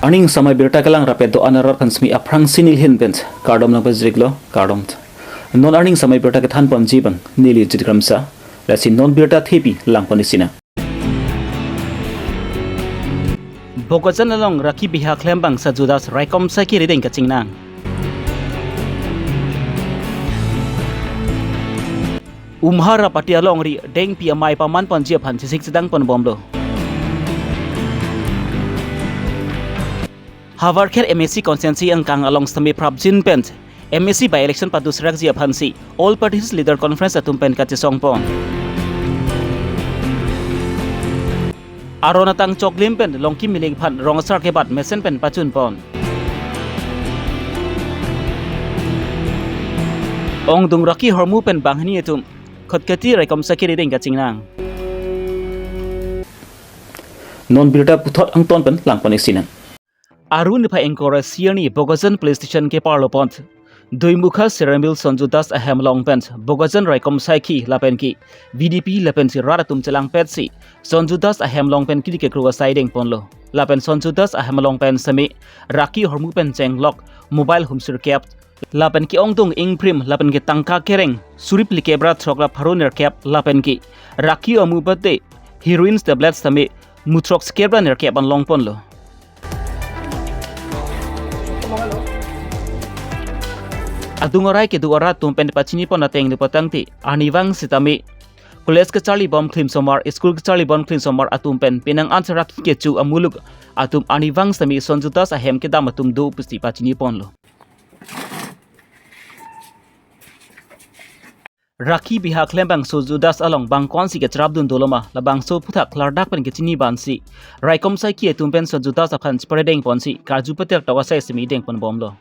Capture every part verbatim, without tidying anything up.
Arni ingsamai birta kelang rapet do-an arat aphan semi aphrangsi neli ahin pen kardom nangpajirlo, kardom. Non arni ingsamai birta kethan ponji abang neli Jit Kramsa, lasi non birta thepi lang pon isi nang. Bokajan along Rakhi biha klem abang Sanju Das raikom saiki rideng kachingnang. Umha Rapati alongri Dengpi amei paman ponji aphan chesik chedang ponbomlo. Havarkher M A C constituency angkang along sitame prapjin pen M A C by-election pado serakji aphansi All Parties Leader Conference atum pen kachesong pon. Aron atang choklim pen Longki Milik aphan rong asar kebat mesen pen pachun pon. Ongdung Rakhi ahormu pen banghini atum Khatkhati raikom saiki rideng kachingnang. Non birta puthot angton pen lang pon isi nang. Aru niphai ingkoi ra isi arni Bokajan Police Station keparlo pon Doimukha Seramil Sanju Das ahem along pen Bokajan raikom saiki lapen ke V D P lapensi rat atum chelangpetsi Sanju Das ahem along pen kiri kekru asai deng ponlo. Lapen Sanju Das ahem along pen semi Rakhi ahormu pen chenglok mobile humsir kep lapen ke ongdung ingprim lapen ke tangka kereng suri phlikep ra throk ra pharo nerkep lapen ke Rakhi amu bate heroin tablet sitame mu throk skep ra nerkep an long ponlo. Adung arai kedo arat atum pen pachini pon ateng do patangte arnivang sitame college kacharli bom klimsomar, school kacharli bom klimsomar atum pen penang an Rakhi kecho amuluk atum arnivang sitame Sanju Das ahem kedam atum do pusi pachini ponlo. Rakhi biha klem abang Sanju Das along bang konsi kacharap dun doloma, labangso aphuthak klardak pen kechini bansi raikom saiki atum pen Sanju Das aphan chepare deng ponsi karju pater tok asai semi deng ponbomlo.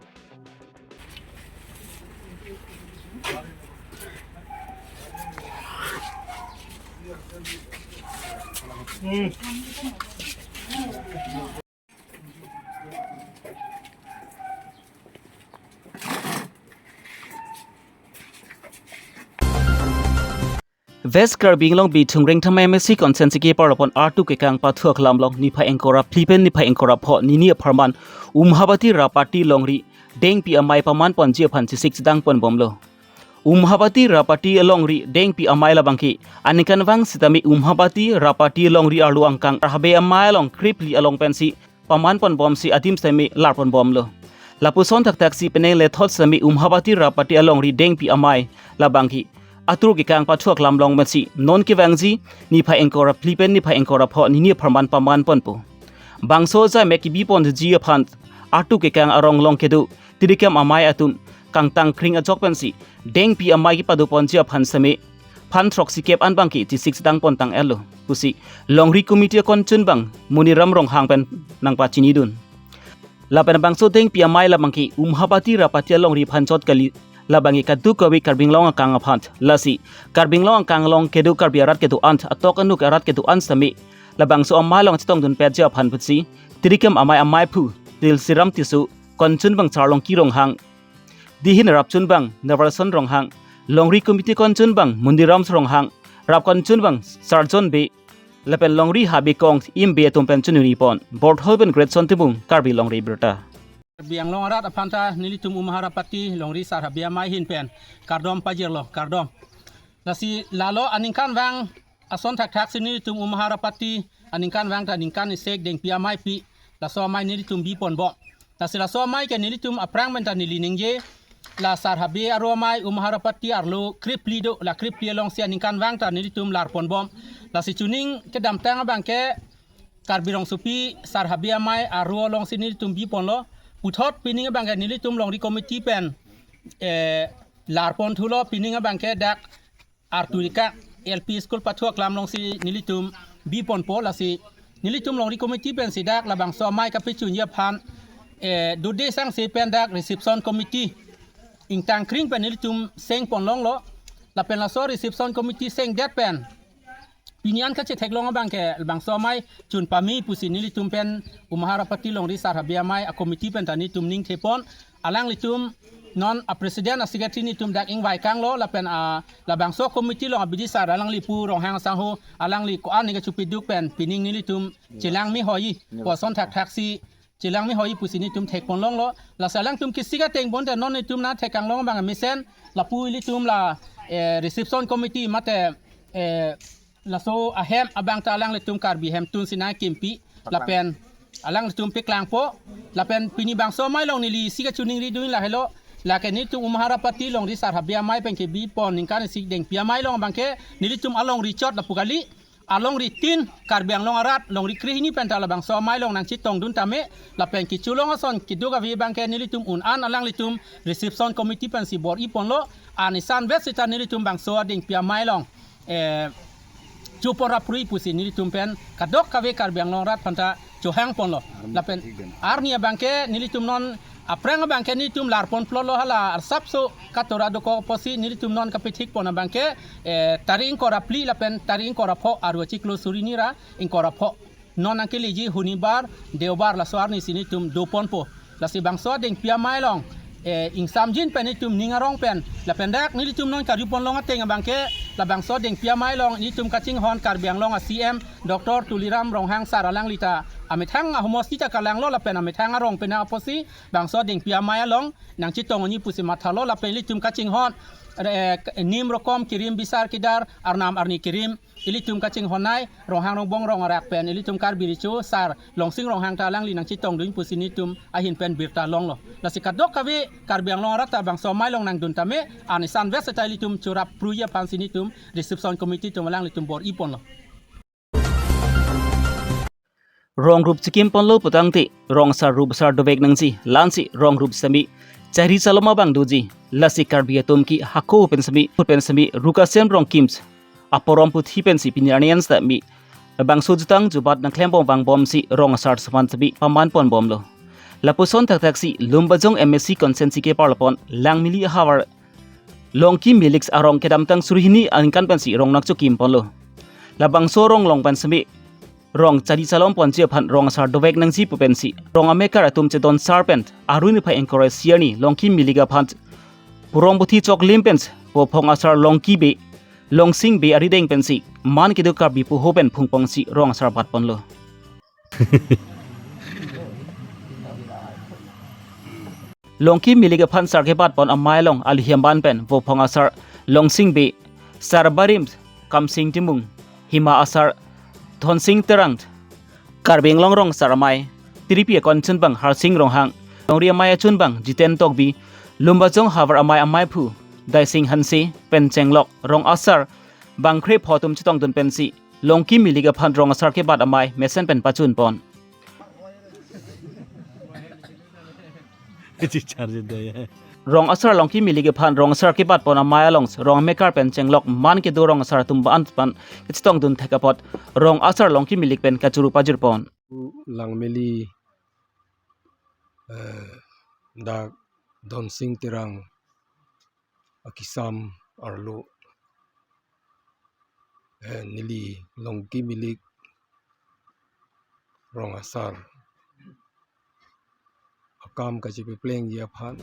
West Karbi Anglong Bithung Rengthama M A C constituency keparlo pon artu kekang pathu aklam along niphai ingkoi ra phli pen niphai ingkoi ra pho nini apharman Umhabati Rapati alongri Dengpi amei paman ponji aphan chesik chedang ponbomlo. Umhabati Rapati alongri Dengpi amei labangke aningkanvang sitame Umhabati Rapati alongri arlo angkang Habe amei along krephli along pensi paman ponbomsi adim sitame lar ponbomlo. Lapuson thakthaksi penang lethot sitame Umhabati Rapati alongri Dengpi amei labangke atur kekang pathu aklam along pensi non kevangji niphai ingkoi ra phli pen niphai ingkoi ra pho nini apharman paman ponpo. Bangso ajai mek kebi ponji aphan artu kekang arong along kedo Tirikam amei atum kangtang kring ajok pensi Dengpi amei kepado ponji aphan sitame phan throksi kep an abangke chesik chedang pon tang-etlo pusi longri committee akonchun abang Muniram Ronghang pen nangpachini dun. Lapen bangso Dengpi amei labangke Umhabati Rapati alongri aphan chot kali, labangke kadokave Karbi Anglong akang aphan, lasi Karbi Anglong akang along kedo Karbi arat kedo-an, atok anuk arat kedo-an sitame labangso amei along chetong dunpetji aphan pusi Tirikam amei ameiphu Tulsiram Tisso, konchun abang Charlongki Ronghang, dihin rapchun abang Navarson Ronghang, longri committee konchun abang Mundiram Ronghang, rap konchun abang Sarjon Bey, lapen longri Habe kong Im Bey atum pen chununi pon. Borthol pen Greatson Timung, Karbi Longri Birta. Karbi Anglong arat aphanta nelitum Umha Rapati longri Sar Habe amei ahin pen kardom pajirlo, kardom. Lasi lalo aningkanvang ason thakthaksi nelitum Umha Rapati aningkanvang ta ningkan isek Dengpi ameipi, laso amei nelitum bi ponbom. Lasi laso amei ke nelitum aphrang pen ta neli ningje, la Sar Habe aro amei Umha Rapati arlo krephli do, la krephli alongsi aningkanvang ta nelitum lar ponbom. Lasi chuning kedamtang abangke Karbi Rongsopi Sar Habe amei aro alongsi nelitum bi ponlo. Puthot pining abangke nelitum longri committee pen, eh, lar pon thulo, pining abangke dak Arturika L P School pathu aklam alongsi nelitum bi ponpo, lasi nelitum longri committee pensi dak labangso amei kapachunji aphan, eh, dode sangse pen dak reception committee ingtang kring pen nelitum seng pon longlo, lapen laso reception committee sengdet pen pini an kachetheklong abangke labangso amei chun pame pusi nelitum pen Umha Rapati longri Sar Habe amei a committee pen ta nelitum ning thepon, alanglitum non a president a secretary nelitum dak ingvai kanglo, lapen a labangso committee along a bidisar alangli pu Ronghang asangho, alangli ko-an ningke chupiduk pen pining nelitum chelang mihoi, koson thakthaksi chelang me hoi pusi nelitum thekpon longlo. Lasi alangtum kesik ateng bonta non nelitum nangtheklong abang mesen lapu ilitum la, eh, reception committee mate, eh, laso ahem abang ta alanglitum Karbi Hemtun si nangkimpi lapen alangtum peklangpo. Lapen pini bangso amei along neli isi kachiningri dun lahelo, lake nelitum Umharapati longri Sar Habe amei pen kebipon ningkan isi dengpi amei along abangke nelitum alongri chot lapu kali, alongri tin Karbi Anglong arat longri krehini pen ta labangso amei along nangchetongdun tame, lapen kechelong ason keduk ave abangke nelitum un-an alanglitum reception committee pensi bor-iponlo. Ani san vet seta nelitum bangso adengpi amei along, eh, chopon rapprui pusi nelitum pen kadokave Karbi Anglong arat aphanta chohangponlo. Lapen arni abangke nelitum non aphrang abangke nelitum larpon plotlo, hala arsapso katora dokok apotsi nelitum non kapethikpon abangke, eh, tarik ingkoi ra phli lapen tarik ingkoi ra pho, aru achiklo suri hini ra ingkoi ra pho. Non nangkeleji Honibar, Deobar laso arni si nelitum doponpo. Lasi bangso adengpi amei along, eh, ingsamjin pen nelitum ning arong pen lapen dak nelitum non karjupon long ateng abangke labangso adengpi amei along nelitum kachinghon Karbi Anglong a-C M Doctor Tuliram Ronghang sir alangli ta amethang ahomos ta kalanglo lapen amethang arong pen apotsi bangso adengpi amei along nangchetong un-e pusi mathalo lapen ilitum kachinghon, eh, nim rokom kerim bisar kedar arnam arni kerim ilitum kachinghon nei Ronghang Rongbong Rong Arak pen ilitum Karbi Recho sir Longsing Ronghang ta alangli nangchetongdun pusi nelitum ahin pen birta longlo. Lasi kadokave Karbi Anglong arat ta bangso amei along nangdun tame, ani san vet seta ilitum chorapprui aphansi nelitum reception committee atum alanglitum bor-iponlo. Rong rup chekimponlo putangte, rong asar rup asar dovek nangji, la-ansi rong rup sitame chari chalom abang doji, lasi Karbi atum ke hako pen sitame, pen sitame, Rukasem Rongkims aporom puthi pensi pini arni an sitame bangso jutang jubat nangklembom vangbomsi rong asar saman sitame pamanponbomlo. Lapuson thakthak si Lumbajong M A C constituency keparlapon Langmili ahavar Longki Milik arong kedamtang suri hini aningkan pensi rong nangchekimponlo. Labangso rong along pen sitame rong chari chalomponji aphan rong asar dovek nangji pu pensi rong amekar atum chedon sar pen arni niphai ingkoi ra isi arni Longki Milik aphan purong puthi choklim pensi Vophong asar Longki Bey, Longsing Bey arideng pensi man kedo Karbi puho pen phungpongsi rong asar batponlo. Longki Milik aphan asar kebatpon amei along alihem ban pen Vophong asar Longsing Bey, sar barim Kamsing Timung, hima asar Dhonsing Terang, Karbi Anglong rong asar amei, Tripi akon chunbang Harsing Ronghang, longri amei achunbang Jiten Tokbi, Lumbajong havar amei ameiphu Daising Hanse pen chenglok rong asar bangkre pho atum chetongdun pensi Longki Milik aphan rong asar kebat amei mesen pen pachunpon. Chichar jeda ya. Rong asar Longki Milik aphan rong asar kebatpon amei along rong amekar pen chenglok man kedo rong asar atum ban pan kachetongdun thek apot rong asar Longki Milik pen kachuru pajirpon. Langmili, eh, dak Dhonsing Terang akisam arlo, eh, neli Longki Milik rong asar akam kachepeplengji aphan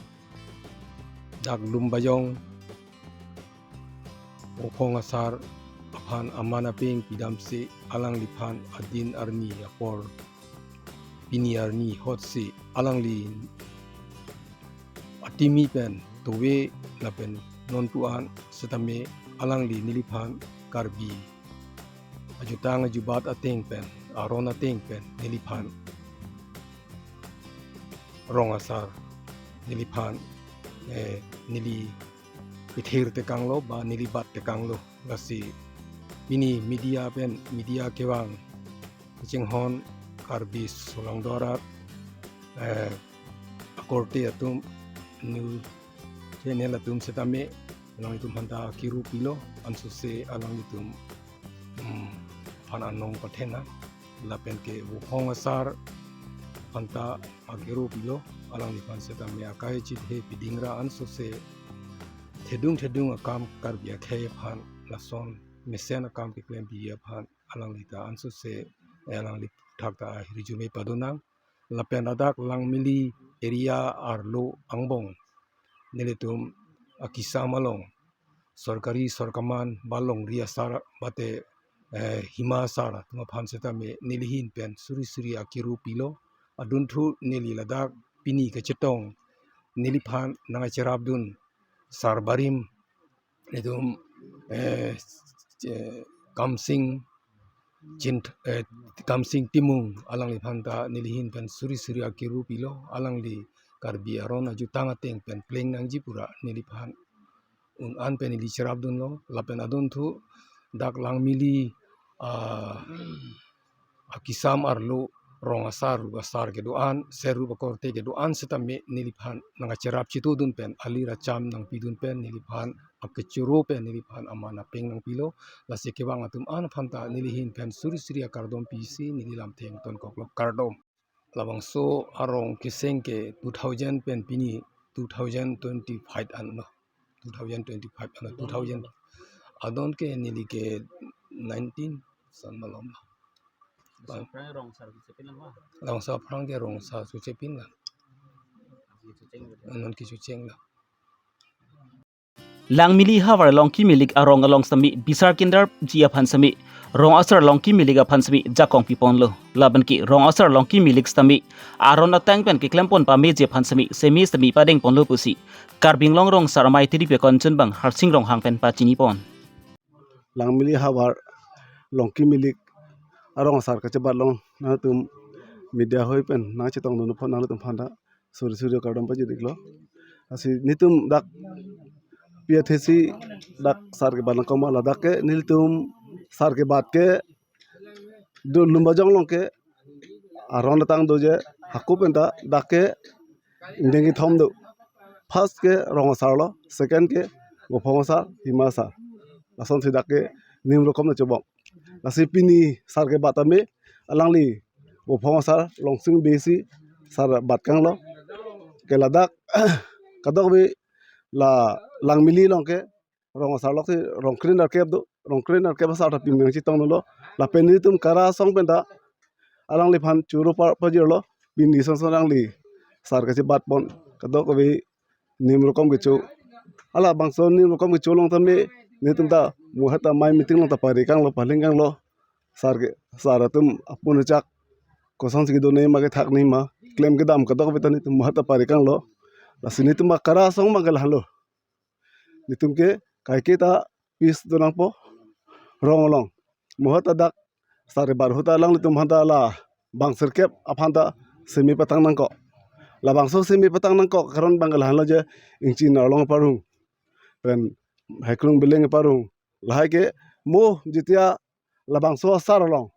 dak Lumbajong Vophong asar aphan aman apeng pidamsi alangliphan adin arni apor pini arni hotsi alangli atimi pen tove lapen nonpu an setame alangli neliphan Karbi ajutang ajubat ateng pen, aron ateng pen neliphan rong asar neliphan, eh, neli kethir tekanglo ba neli bat tekanglo. Lasi pini media pen, media kevang kachinghon Karbi solangdo arat, eh, akorte atum, news channel atum setame alanglitum aphanta kiru pilo, ansose alanglitum, mm, aphan anong pathenang lapen ke Vophong asar aphanta akiru pilo, alangliphan setame akai chithe piding ra ansose thedung thedung akam Karbi akhei aphan lason mesen akam keklempiji aphan alangli ta ansose, eh, alangli thak ta ahirjume padonang. Lapen ladak Langmili area arlo angbong nelitum akisam along sorkari sorkaman ba longri asar bate, eh, hima asar atum aphan setame nelihin pen suri suri akiru pilo. adunthu neli ladak pini kachetong neliphan nangcherapdun sar barim, itum, eh, eh, Kamsing Chin, eh, Kamsing Timung alangliphan ta neli ahin pen suri suri akiru pilo, alangli Karbi aron ajutang ateng pen pleng nangji pura neliphan un-an pen neli cherapdunlo. Lapen adunthu dak Langmili, ah, akisam arlo rong asar, asar kedo-an, seru bakorte kedo-an setame neliphan nangcherap chitudun pen, alir acham nangpidun pen, neliphan akechoro pen, neliphan aman apeng nangpilo. Lasi kevang atum an aphan ta neli ahin pen suri suri akardom pisi neli lamthe ingtonkoklo, kardom. Labangso arong keseng ke two thousand pen pini two thousand twenty-five anlo. Two thousand twenty-five anlo, two thousand. Adon ke neli ke nineteen san malom lo. Bang. Aphrang rong asar kechepin lang ba? Labangso aphrang ke rong asar kechepin lang. Kechecheng gitu. Non kechecheng lang. Langmili havar Longki Milik arong along sitame bisar kinderji aphan sitame rong asar Longki Milik aphan sitame jakong piponlo. Lapen ke rong asar Longki Milik sitame aron ateng pen keklempon pameji aphan sitame seme sitame padengponlo pusi Karbi Anglong Rong Asar Amei Tiri Pekon Chunbang Harsing Ronghang pen pachinipon. Langmili havar Longki Milik arong asar kachebat along nangtum media hoi pen nangchetongdun aphan nangtum aphan ta suri suri akardom pajir-iklo. Lasi netum dak P T C dak sar kebat nangkoma ladak ke netum sar kebat ke dun Lumbajong along ke aron atang doji, hako pen ta dak ke ingdeng kethom do. First ke rong asar lo, second ke Bophong asar, Hima asar. Lasonsi dak ke nim rokom nangchobom. Lasi pini sar kebat tame alangli Bophong asar Longsing Bey si sar bat kanglo. Ke ladak kadokave la Langmili along ke rong asar lok si rong kre-nerkep do, rong kre-nerkep asar ta pini nangchetongdunlo. Lapen netum kara asong pen ta alangliphan choro par pajirlo, pini son son alangli sar kachebatpon, kadokave nim rokom kecho. Halabangso nim rokom kecho along tame netum ta muhat amei meeting along ta pari kanglo, paling kanglo. Sar ke, sar atum apun chak kosonsi kedo nangji ma kethak nangji ma, klem kedam kadokave ta netum muhat ta pari kanglo. Lasi netum akara asong ma ke lahenlo. Netum ke kaike ta peace do nangpo rong along. Muhat ta dak sar kebat ahut ta alanglitum aphan ta labang sirkep aphan ta seme patang nangkok. Labangso seme patang nangkok karon abang ke lahenlo je, ingchin arlong parong pen Heiklong Bileng parong. Lahai ke mo jitia labangso asar along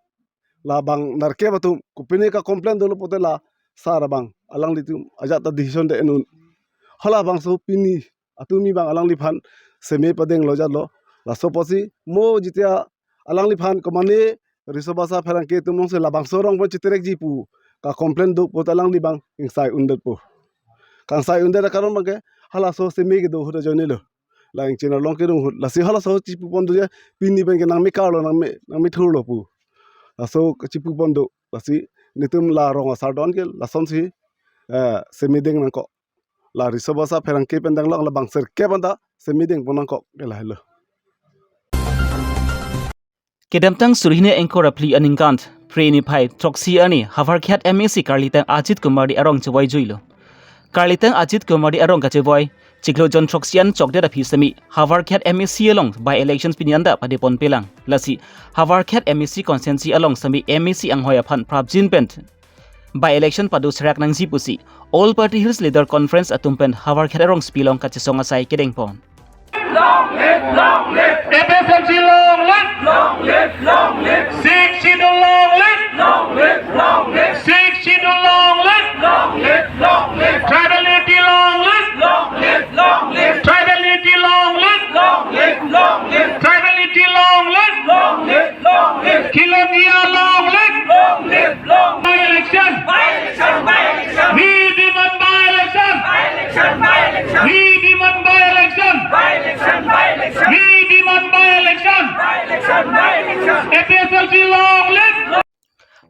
labang nerkep atum kopine kacomplain dolo pulote la sar abang alanglitum ajat ta decision de-en un. Halabangso pini atumi abang alangliphan seme padenglo jatlo. Laso apotsi mo jitia alangliphan komane riso basa pherangke atum alongsi labangso arong pen chitrekji pu kacomplain do pulote alangli abang ingsai undetpo. Kangsai undet akaron abang ke halaso seme kedo ahut ajoinelo. La ingchin arlong kerung ahut. Lasi halaso chipupon do je, pini pen ke nangmekarlo, nangme, nangmethurlo pu. Laso kachipupon do. Lasi netum la rong asar don ke lasonsi, eh, seme deng nangkok. La riso basa pherangke pen denglo, labang sirkep aphan ta seme dengpon nangkok ke lahelo. Kedamtang suri hini ingkoi ra phli aningkan, Phre niphai throksi arni Howraghat M A C karlitang Ajit Kumar Dey arong chevoi juilo. Karlitang Ajit Kumar Dey arong kachevoi, chiklo jon throksi an chokdet aphi sitame Howraghat M A C along by-election pini anta padeponpelang. Lasi Howraghat M A C constituency along sitame M A C anghoi aphan prapjin pen by-election pado serak nangji pusi All Party Hills Leader Conference atum pen Howraghat arong sipilong kachesong asai kedengpon. Long live, long live. A P H L C long live. Long live, long live. Sixth Schedule long live. Long live, long live. Sixth Schedule long live. Long live, long live. Tribal unity long live. Long live, long live. Tribal unity long live. Long live, long live. Tribal unity long live. Long live, long live. Khilonjia long live. Long live, long live. By-election. By-election, by-election. We demand by-election. By-election, by-election. We demand by-election. By-election, by-election. We demand by-election. By-election, by-election. A P H L C long live.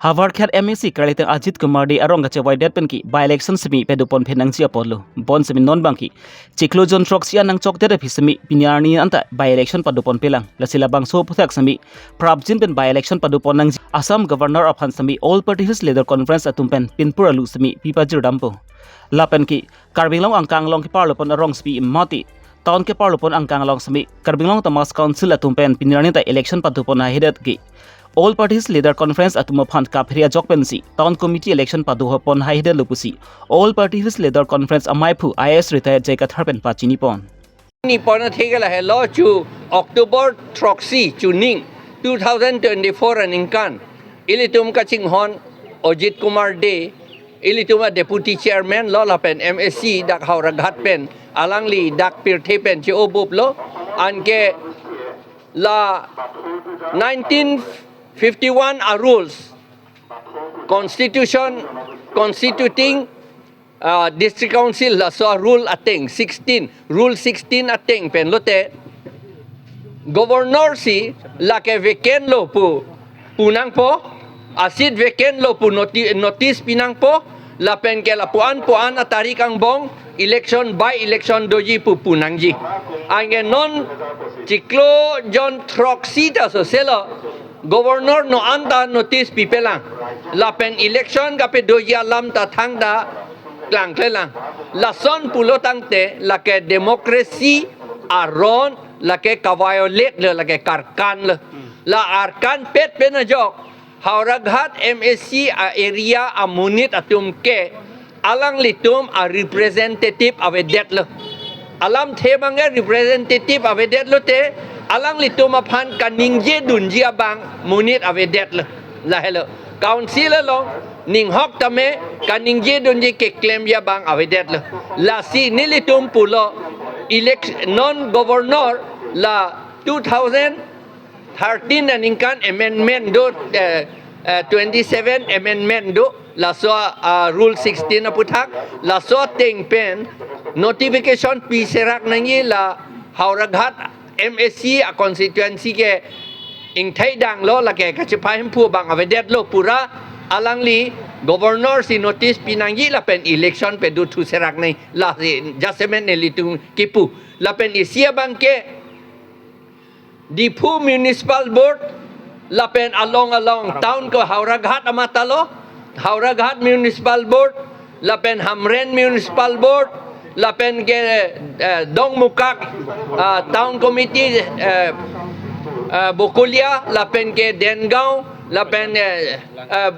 Howraghat M A C karlitang Ajit Kumar Dey arong kachevaidet pen ke by-election semi padopon phenangji apotlo. Bonsemi non abangke chiklo jon throksi an nangchokdet aphi semi pini arni anta by-election padopon pelang. Lasi labangso aphuthak semi prapjin pen by-election padopon nangji Assam Governor aphan semi All Party Hills Leader Conference atum pen pinpur alu semi pipajirdampo. Lapen ke Karbi Anglong angkang along keparlopon arong semi mati town keparlopon angkang along semi Karbi Anglong Autonomous Council atum pen pini arni ta election padopon haihedet ke All Party Hills Leader Conference atum aphan kaphere ajok pensi town committee election padopon haihedetlo pusi All Party Hills Leader Conference amaiphu I A S retired J Kathar pen pachinipon. Nipon atheke lahelo chu October throksi chuning two thousand twenty-four aningkan ilitum kachinghon Ajit Kumar Dey, ilitum a Deputy Chairman lo lapen M A C dak Howraghat pen, alangli dak pirthe pen che-obuplo, anke la nineteen fifty-one a rules, constitution, constituting, ah, District Council laso a rule ateng sixteen, rule sixteen ateng pen lote Governor si lake vacant lo pu punangpo, a seat vacant lo pu noti-, notice pinangpo, lapen ke lapuan puan atarik angbong election by election doji pu punangji. Anke non chiklo jon throksi ta soselo Governor non anta notice pipelang. Lapen election kapedoji alam ta thangta klangklelang. Lason pulo tangte lake democracy aron lake ka-violate lo, lake karkan lo. La arkan pet pen ajok Howraghat M A C a area amonit atum ke alanglitum a representative avedetlo. Alamthe abangke representative avedetlo te, alanglitum aphan kaningje dunji abang monit avedetlo. Lahelo. Council along ninghok tame kaningje dunji keklemji abang avedetlo. Lasi nelitum pulo elect-, non governor la two thousand thirteen aningkan amendment do, eh, eh, twenty-seven amendment do, laso, ah, rule sixteen aphuthak, laso ateng pen notification piserak nangji, la Howraghat M A C a constituency ke ingthai danglo, lake kachepahemphu abang avedetlo, pura alangli governor si notice pinangji lapen election padothuserak nangji, lasi jasemet nelitum kipu. Lapen isi abangke Diphu Municipal Board, lapen along along town ko Howraghat amatalo, Howraghat Municipal Board, lapen Hamren Municipal Board, lapen ke, eh, Dongmukak, ah, Town Committee, eh, eh, Bokolia, lapen ke Dengaon, lapen, eh, eh,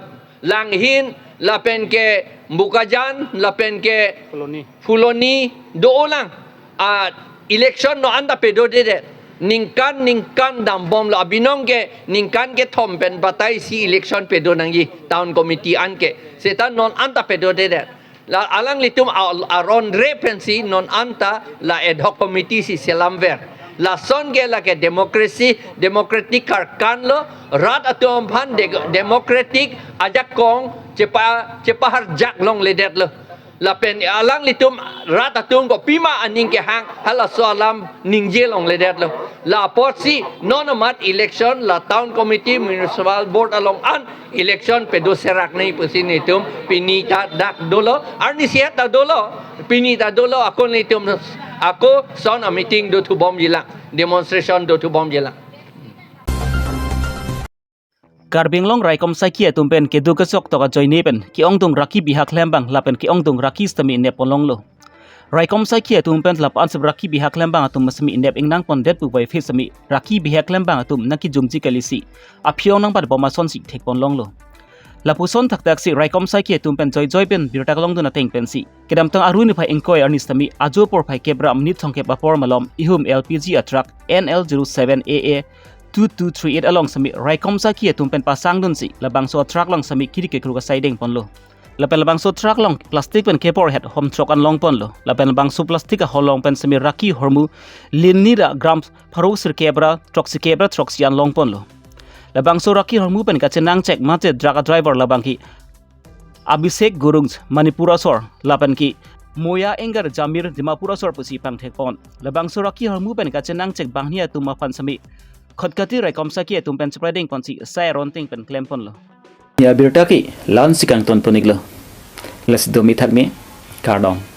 Langhin, lapen ke Bokajan, lapen ke Phuloni. Phuloni, do-olang. Ah, election non anta padodedet. Ningkan ningkan dambomlo, abinong ke ningkan kethom pen batai si election pado nangji town committee anke. Seta non anta padodedet. La alanglitum a-, aron re pensi non anta la ad hoc committee si selamver. Lason ke lake democracy, democratic karkan lo, rat atum aphan de-, democratic ajakong chepa-, chepaharjak longledetlo. Lapen alanglitum rat atum kopima aning kehang halaso alam ningje longledetlo. La apotsi non amat election la town committee municipal board along an election padoserak nangji pusi nelitum pini ta dak dolo, arnisi ta dolo, pini ta dolo, ako nelitum ako son a meeting dothubomjilang, demonstration dothubomjilang. Karbi Anglong raikom saikhi atum pen keduk kesok tok ajoine pen ke-ongdung rakhi bihak klembang lapen ke-ongdung rakhi sitame nepponlonglo. Raikom saikhi atum pen lapu-an sep rakhi bihak klembang atum sitame nep ingnangpondet pu bai phit sitame rakhi bihak klembang atum nangkejumji kalisi aphi-ong nangbatbom asonsi thekponlonglo. Lapuson thakthak si raikom saikhi atum pen joijoi pen birta kelongdun ateng pensi kedamtang Aru niphai ingkoi arni sitame ajo porphai kep ra minit thomkep apor malom ihum L P G a truck N L zero seven A A two two three eight along sitame raikom saikhi atum pen pasangdunsi labangso a truck along sitame kiri kekruk asai dengponlo. Lapen labangso truck along plastic pen kepor het hom throk an longponlo. Lapen labangso plastic ahol along pen sitame rakhi ahormu linni ra gram pharo sirkep ra throksi kep ra throksi an longponlo. Labangso rakhi ahormu pen kachenangchek mate truck a driver labangke Abhishek Gurung Manipur asor lapen ke Moya Enger Jamir Dimapur asor pusi pangthekpon. Labangso rakhi ahormu pen kachenangchek banghini atum aphan sitame Khatkhati raikom saikhi atum pen cheprai dengponsi sai aron ateng pen klemponlo. Abirta ke la-ansi kangton pon-iklo. Lasi do mithak me, kardom.